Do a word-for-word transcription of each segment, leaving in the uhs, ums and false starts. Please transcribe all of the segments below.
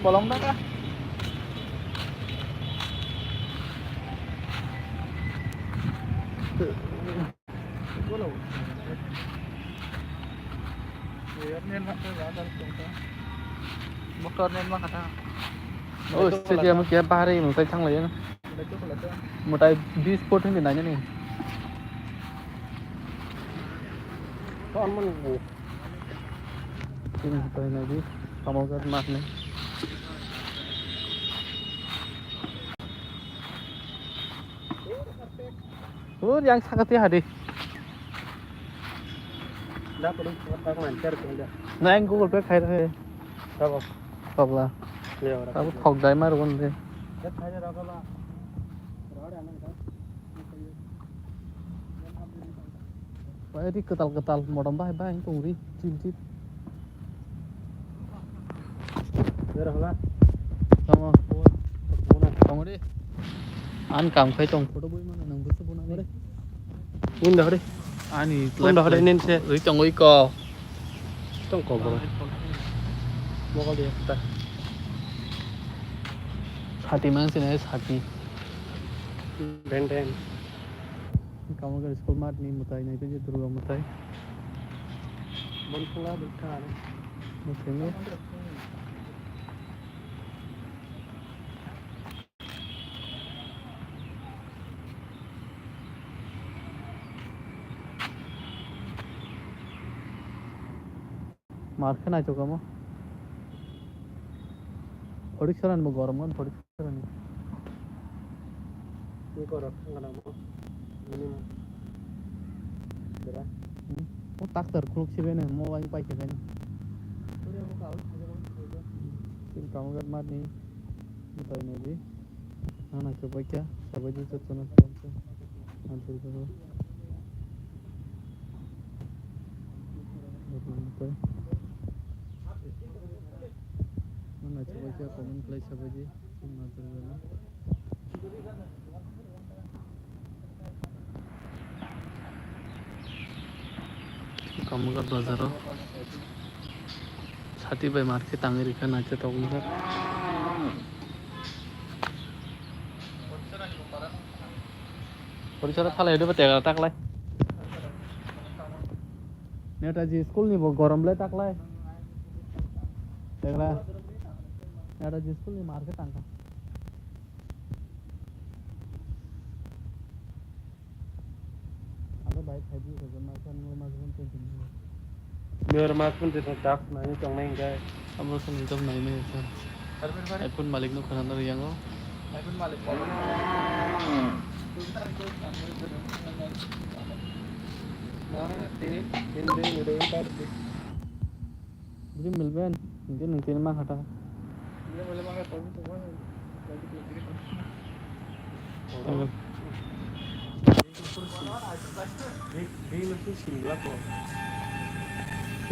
Bolong da ka. Motor ni ma kata. Oh, stadium ke bahari mutai thang lai na. Mutai bis foot ni nai ni. Ton man bu. Ini mutai nai di. Kamu kan mah ni. Ur yang sakati hadi. Da pun tak man ter kun da. Na yang Google Pay khai khai. Sabo. Pabla. Le ora. Sabo thok dai mar gon de. Ya khai ra ka ba. Ra ra na ka. Bai ri kwtal kwtal modom bai bai tong ri chip chip. Tamo. Tamo ri. An kam khai tong photo bui mano nang busu bona ri. Unda hore. Ani unda hore nin se. Ri tong ui ko. Tong ko bro. Mokol dia ta. Sati mang sini sati. Ben ben. Kamugar school mat ni mutai nai tei Durga mutai. Bon pula bukha. Mutai ni. Mar khe naithok kamo. Phorik saran bo gorom gan phorik saran. Ni korok thang kana mo. Ini mo. Bera. Hmm. O taktar khuluk sibene mo wang pai khe bene. Tin kamu gat mar ni. Mutai nai di. Nana khe bai kha sabai di jotono. Adil khe. Nana khe bai kha comment khlai sabai di. Kamugar bazaro sati bai market tangwi rikha naithotok wngjak. Porisara thalai hwdwba tegra taklai. Netaji school ni bo gorom le taklai. Tegra. Netaji school ni market tangkha. Abo bai phaidi ko ma kan ma kan tei. Miyar ma kun de tak nai tong nai ga. Abo song jom nai me sir. iPhone malik no khana no yang o. iPhone malik. Bini milben, hingke nung tini ma khata.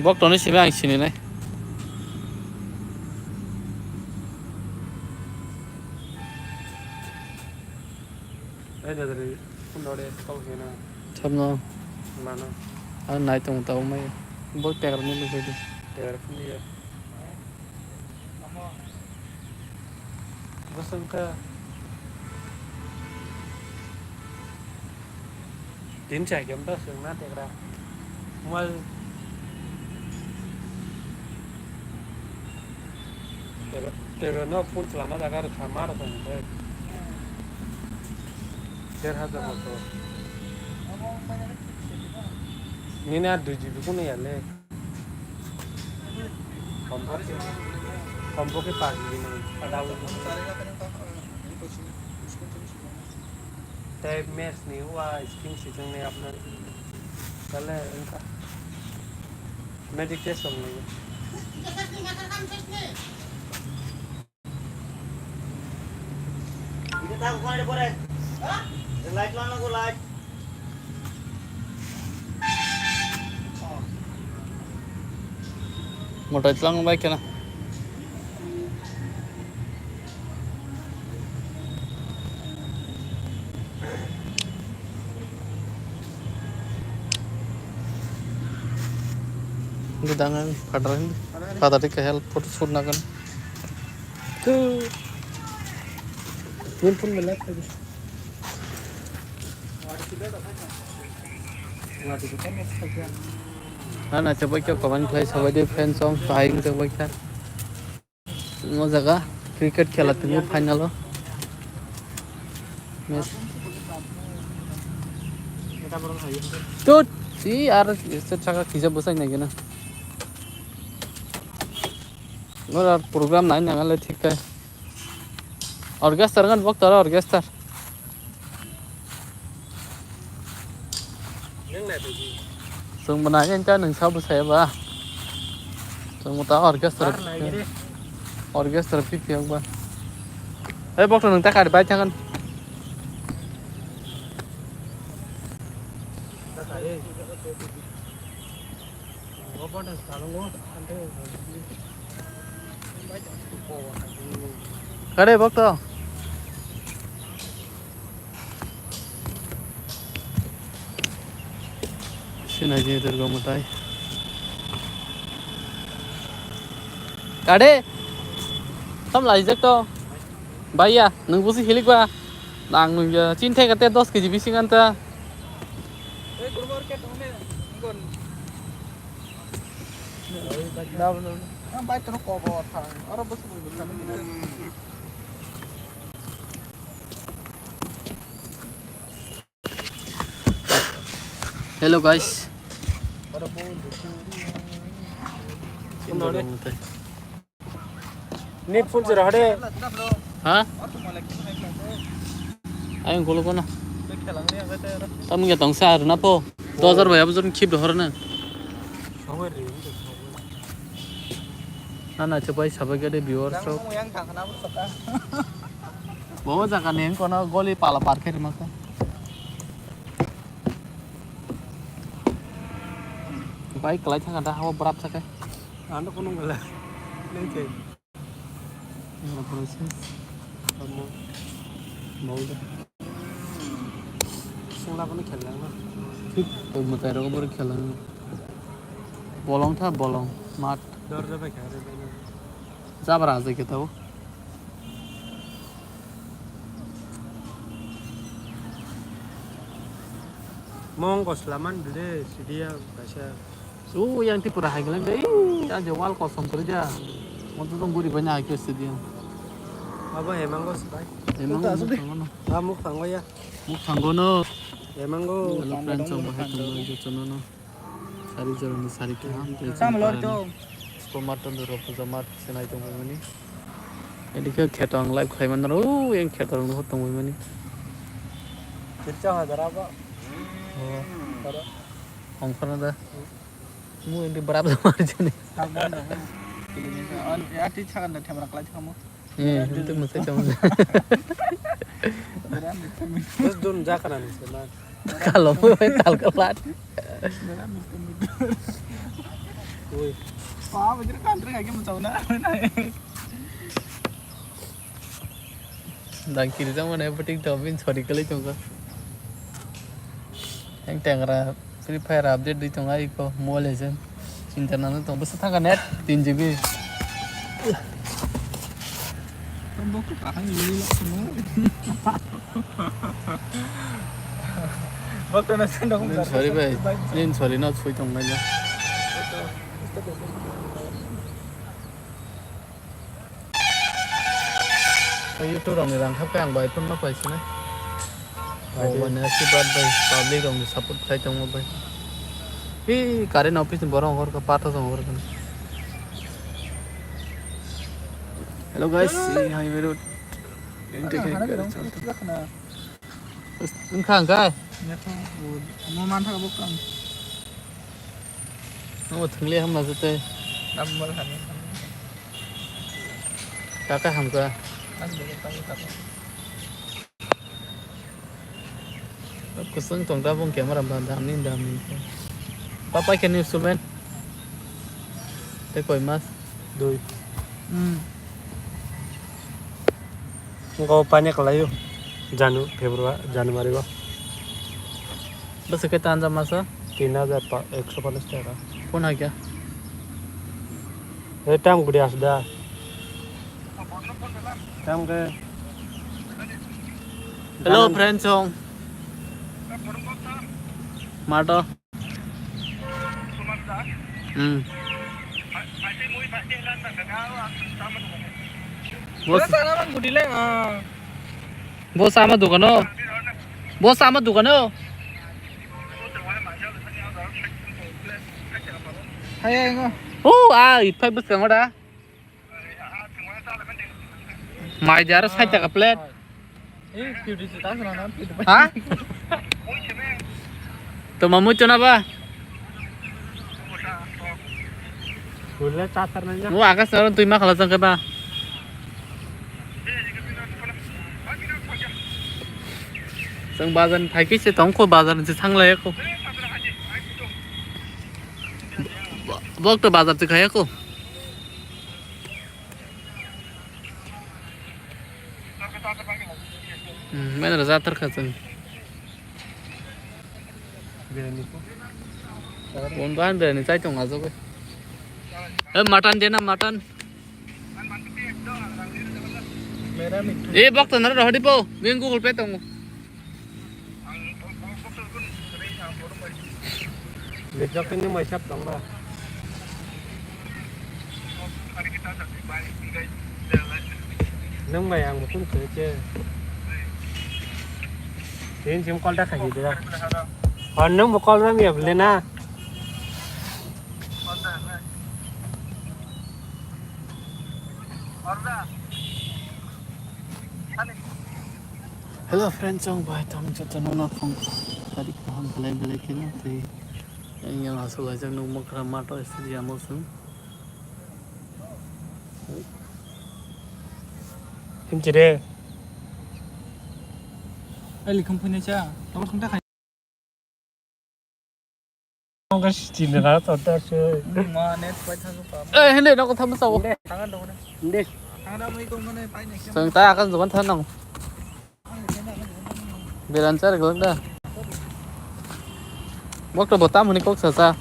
Bok toni simi ang sini nai. Ai dadari, phone ore call kena. Thamno. Mano. Ang nai tong tau mai. Bo tegar ni lu bedi. Tegar phone ya. Bosong ka. Din chai kem ta sung na tegra. Mal. Tegra, tegra no phone chalama jaga rwkha ma rwkha ni tei. Der hajar bosor. Nini a dui G B kunu ya le. Kombo ke, kombo ke pagi ni. Tei mes ni wa skin si jeng ni apna. Kale engka. Meditation ni. Ini tahu kau ada boleh? Light mana kau light? Motor tlang bai kena. Ini dangan padahal ini padahal ke help photo shoot nakan. Nini phone belai phai. Hana chabai khe comment khlai sabai de friends song kahai wng chabai kha. O jaga cricket khela tongo final o. Match. Tut! Si ar saka kisa bwsai nai gana. Ora program nai nang le thik kai. Orchestra ngan bok tara orchestra. Chwng bo nai ta nwng sabo saya ba. Chwng bo ta orchestra. Orchestra pipi ang ba. Eh bok nwng ta kari bai thangan. Kare bokto. Sinaji Durga Matai. Kare. Tam laijak to. Baiya, nung busi hilik ba. Nang nung ya, chin thai kate dos kg bising anta. Hello guys. Ni full jora hade. Ha? Ayang golo kono. Tamung ya tongsa aruna po. Dos hajar bai abujur khip dohor na. Na na chepai sabai gade viewers rok. Bo jaga ni kono goli pala parkhe rima kha. Bai kalai thang da hawa brap sakai. Ano kono gala. Nengke. Oro pore se. Tamo. Bauda. Sungla kono khela na. Thik, tong mwtai rok boro khela na. Bolong tha bolong, mat. Dorja bai kha re bai na. Jabra ajai khe tabo. Mong ko slaman bile sidia kaisa. O yang Tripura hai gele dei, yang je wal kosom kori dia. Mo tu tong guri banya hai ke sidia. Abo hemango sibai. Hemango muk thango no. Ha muk thango ya. Muk thango no. Hemango. Hello friends, ang bahai tong bai jotono no. Sari jorani sari kaham. Tamo lori to. Spo maton duro puja mat senai tong bai mani. Edikhe kheto ang live khlai man ro, yang kheto rok no tong bai mani. Kircha ha dara ba. Oh. Ongkhorna da. Mu indi berap sama aja nih. Ati chakan da themra klai thamo. Eh, itu mesti kamu. Bus dun jakana ni sema. Kalau mau tal kelat. Ui. Pa bajir country kaki mau na. Dang kiri jang mana buting to bin sorry kali tungka. Yang tengra Free Fire update di tong ai ko Mobile Legend. Cinta nana tong bus thangka net tin G B. Bok to kahang ni lo. Bok to na sendok. Sorry bai. Sorry no sui tong nai. Tei YouTube rokni rang hapkhe ang bai phone ma paisina. Bai de. Bhagwan ni ashirbad bai, public rokni support khlai tongma bai. Hi current office ni borok hor kha, patha jong hor kha. Hello guys, hi highway road. Ini kayak Wngkha hwnkhe? Mo mantha bo kang. Mo thwngli hamna jotoi. Number hani. Kaka hamkha. Ang bele tamo tamo. Kusung tong tabung camera ba damni damni. Papa khe ni instrument. Tei koi mas? Dui. Hmm. Engko panya kalaio. Janu, February, January o. Bwswk khe tanja masa? Tin hajar pa-, ekso palis taka. Phone hai khe? Ei, tam guri asda. Tamo khe. Hello, friend song. Mato. Hmm. Bos. Bo sama dukano. Bo sama dukano. Hai, hai, ngo. Oh, ah, ipai bwskango da. Mai de aro sait taka plate. Ha? Toma muitu na ba? Gula chasar nanya. Mo akas aro twi ma khala jang khe ba. Chwng bazar ni phai khe se tong kho, bazar ni se thang lai kho. Bo-, bok to bazar se khaya kho. Hmm, mena rwjak thar kha chwng. Bon ban biryani chai tong ajagwi. Eh, mutton de na, mutton. Eh, bok to naro rohdi po. Bini Google Pay tongo. Rijak ini mai sap tong ba. Nung bai ang mukhung khe che. Din sim call ta khai de. Hon nung mo call ram ya bole na. Hello friends, chwng bai tong joto no phone tari kaham belai belai khe no tei yang aswk laijak nuk mwkhra mato stadium o chwng. Himchire. Ai likham phunai cha, tawar thangta khai. Eh, hindi, ako tama sa. Hindi. Hindi. Sangta akan zuban tanong. Bilang cari kalau dah. Waktu botam ini kok sasa.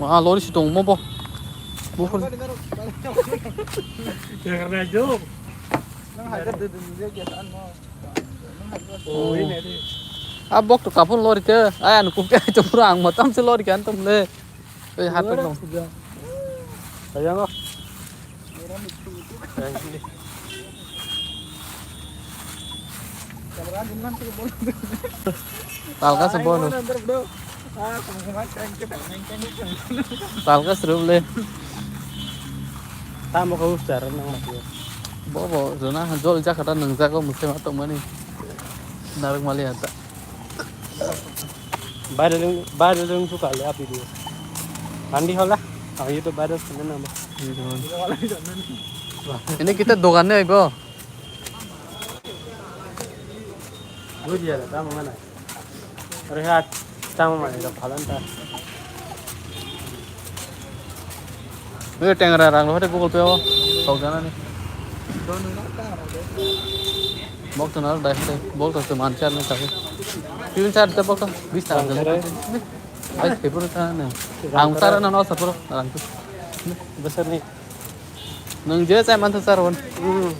Wah, lori situ mau boh. Bukan. Jangan aja. Oh. Ah, bok to kapun lori ke. Ay, anu kuke to pura ang matam se lori kan tum le. Eh, hat to. Ayo ngo. Talka se bono. Talka se ruble. Tamo ka usar nang mati. Bo bo jona jol jakata nang jago muse ma tongmani. Narok mali ata. Viral, viral wng sukha le a video. Andi hola, ang YouTube viral khwna nang ba. Ini kita dogan ne go. Buji ya, tamo mana? Rehat, tamo mana? Ito phalan ta. Ui, tengra rang lo, Google Pay o, kok jana ni. Bok to na dai, bok to man char ni tabi. Tin char te bok to, bis ta. Ai, te pura ta na. Ang sar na no sar pura, rang tu. Besar ni. Nung je chai man thasa ron. Hmm.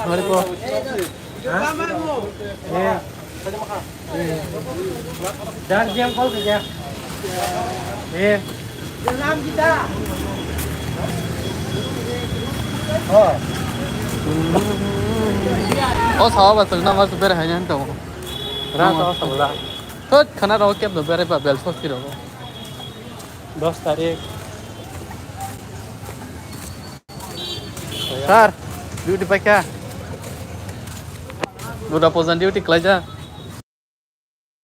Mari po. Ha? Eh. Eh. Dar jam kol ke ja. Eh. Oh. O sawa ba tang na ma tu ber hai nan to. Ra to sabla. Thot khana ro kep do ber ba bel so ti ro. Dos tarik. Sir, duty paikha. Duda pojan duty khlaijak.